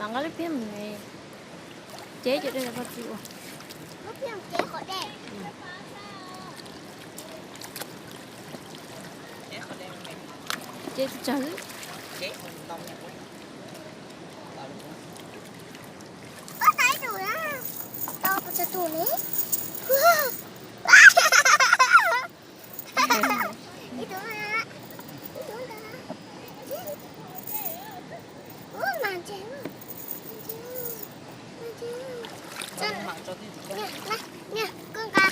Mam nqa lub phiab mus ceb cov dej rau koj txiv ua. Ceb tsis tsawg. Ib tug na, ib tug na, ib tug na. Ub, mas ntseg, mas ntseg, mas ntseg. Nyob, koj nqa.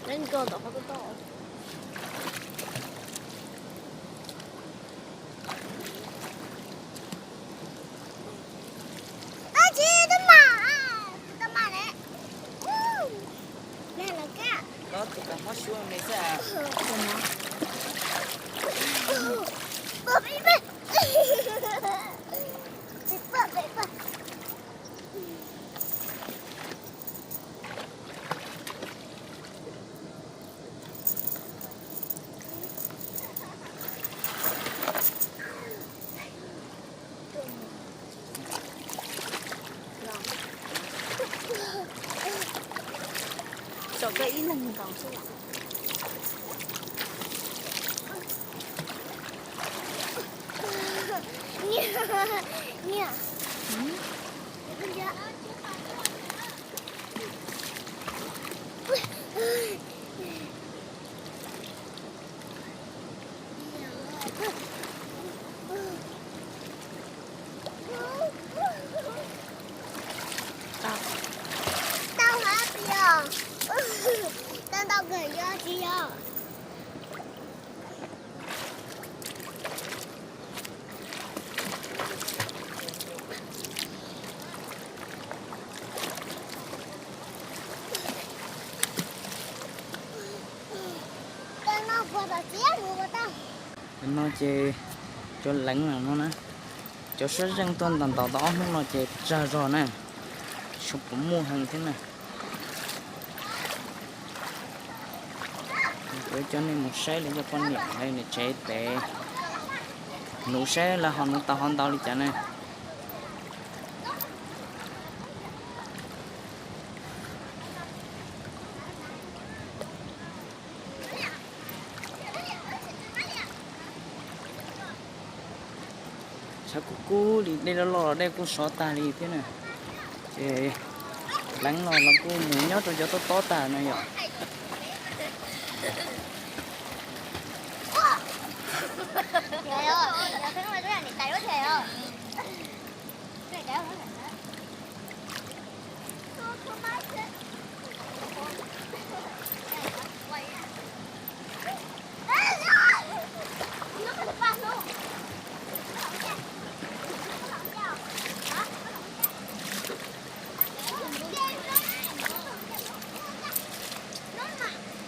Peb nco tom qhov toj toj. Tab sis tab mas, tab mas ne. Nag los kab. Tus kab mob suab me xwb. Poj peb poj. Peb poj peb poj. Koj ib leeg nkaus xwb. Tau hab yog, tau ntau kawg yog tsis yog. No ces cov leev no na, cov suab zeej tuaj ntaus ntaus tau ob hnub no ces tsawg zog na, tsis puas muaj heev thiab na. Kuv coj nej mus saib li cov poj niam lawv niam tsev pem nuv saib lawv ho nuv tau ho ntau li cas na. Tshav kuj kub li, dej loj loj los dej kuj sov tag li thiab na. Ces leev los los kuj mus nyob rau cov tob tob tag no yom.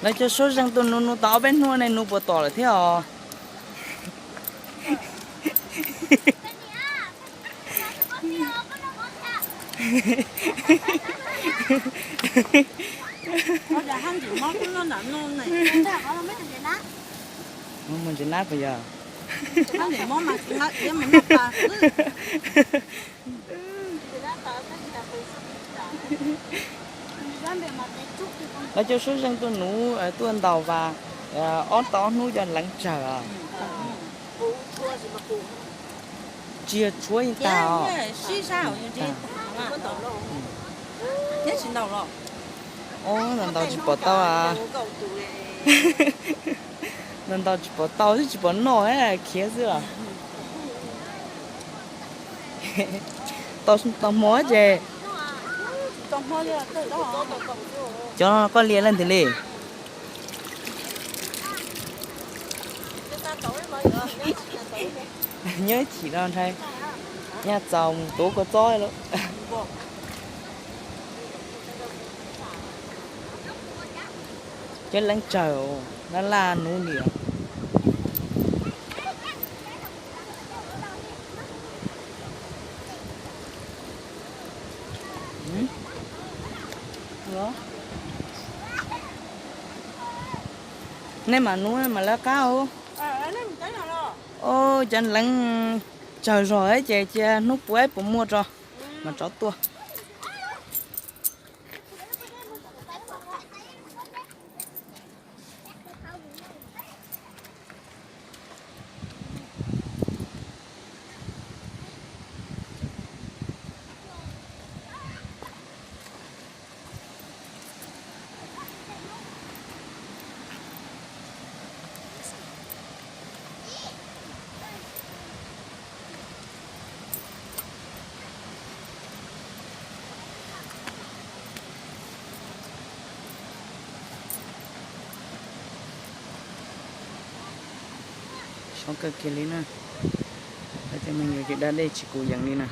Lawv cov suab zeej tuaj nuv nuv tau ob peb hnub ne, nuv puas tom lawm thiab os? Mus ntses nab puas yog? Lawv cov suab zeej tuaj nuv tuaj ntaus vas ob tau ob hnub cov leev tsawg os. Tsis yog tshuav yeej tag os. Ntaus ntaus tsis pom tau a. Ntaus ntaus tsis pom tau xwb tsis pom noj, khiav xwb os. Tau hmo ces cov koj liam leej twg li? Nyob ib chim no ntshai nyaj txaus mus tuav kua txob lawm. Cov leev tsawg laj laj nuv li. Nej mam nuv mam lawv qab os. Cov leev tsawg zog ces cia hnub puav puas muaj tso mas rov tuaj. Sov kawg kiag li na. Cov me nyuam ces da dej tsis kus yees li na.